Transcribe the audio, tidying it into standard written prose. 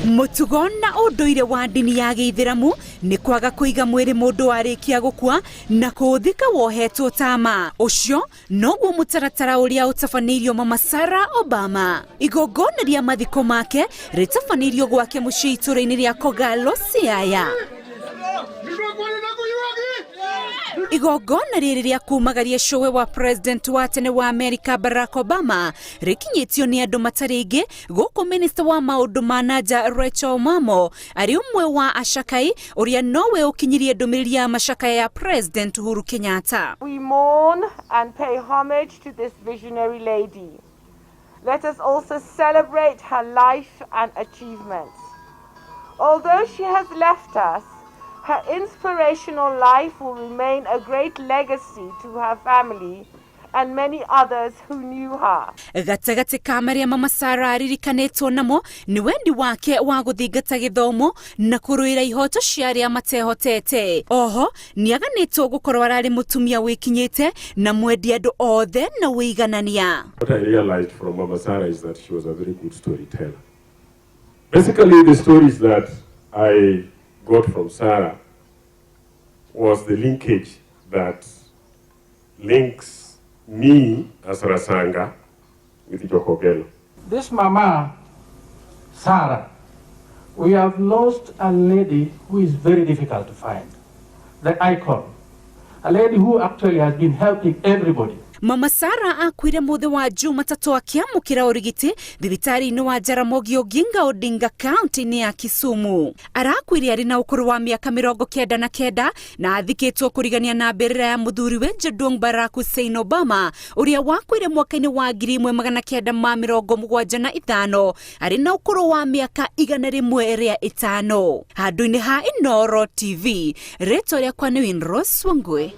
Mũtugo na ũndũire wa ndini ya gĩithĩramu nĩ kwaga kũiga mwĩrĩ mũndũ arĩkia gũkua na kũũthika wohetwo tama. Ũcio noguo mũtaratara ũrĩa ũtabanĩirio Mama Sarah Obama. Igongona rĩa mathiko make rĩtabanĩirio gwake mũciĩ itũũra-inĩ rĩa Kogalo, Siaya. Igongona rĩrĩ rĩa kumagaria cũwe wa president wa tene wa Amerika Barack Obama rĩkinyĩtio nĩ andũ matarĩ aingĩ gũkũ minista wa maũndũ ma na nja Rachel Mamo arĩ ũmwe wa acakai ũrĩa nowe ũkinyirie ndũmĩrĩri ya macakaya ya President Uhuru Kenyatta. We mourn and pay homage to this visionary lady. Let us also celebrate her life and achievements. Although she has left us, her inspirational life will remain a great legacy to her family and many others who knew her. Gatagatĩ ka marĩa Mama Sarah aririkanĩtwo namo nĩ wendi wake wa gũthingata gĩthomo na kũrũĩra ihoto cia arĩa matehotete. Oho nĩaganĩtwo gũkorwo ararĩ mũtumia wĩkinyĩte na mwendi andũ othe na ũiganania. What I realized from Mama Sarah is that she was a very good storyteller. Basically, the stories that I got from Sarah was the linkage that links me as Rasanga with Jokogelo. This Mama Sarah, we have lost a lady who is very difficult to find, the icon, a lady who actually has been helping everybody. Mama Sarah akuire mũthĩ wa Jumatatũ akĩamũkĩra ũrigiti thibitarĩ-inĩ wa Jaramogi Oginga Odinga kaunti-inĩ ya Kisumu. Arakuire arĩ na ũkũrũ wa mĩaka 99 na athikĩtwo kũrigania na mbĩrĩra ya mũthuriwe Jaduong Barack Hussein Obama ũrĩa wakuire mwaka-inĩ wa 1975 arĩ na ũkũrũ wa mĩaka 105. Handũ-inĩ ha Inooro TV, rĩtwa rĩakwa nĩ Winrose Wangui.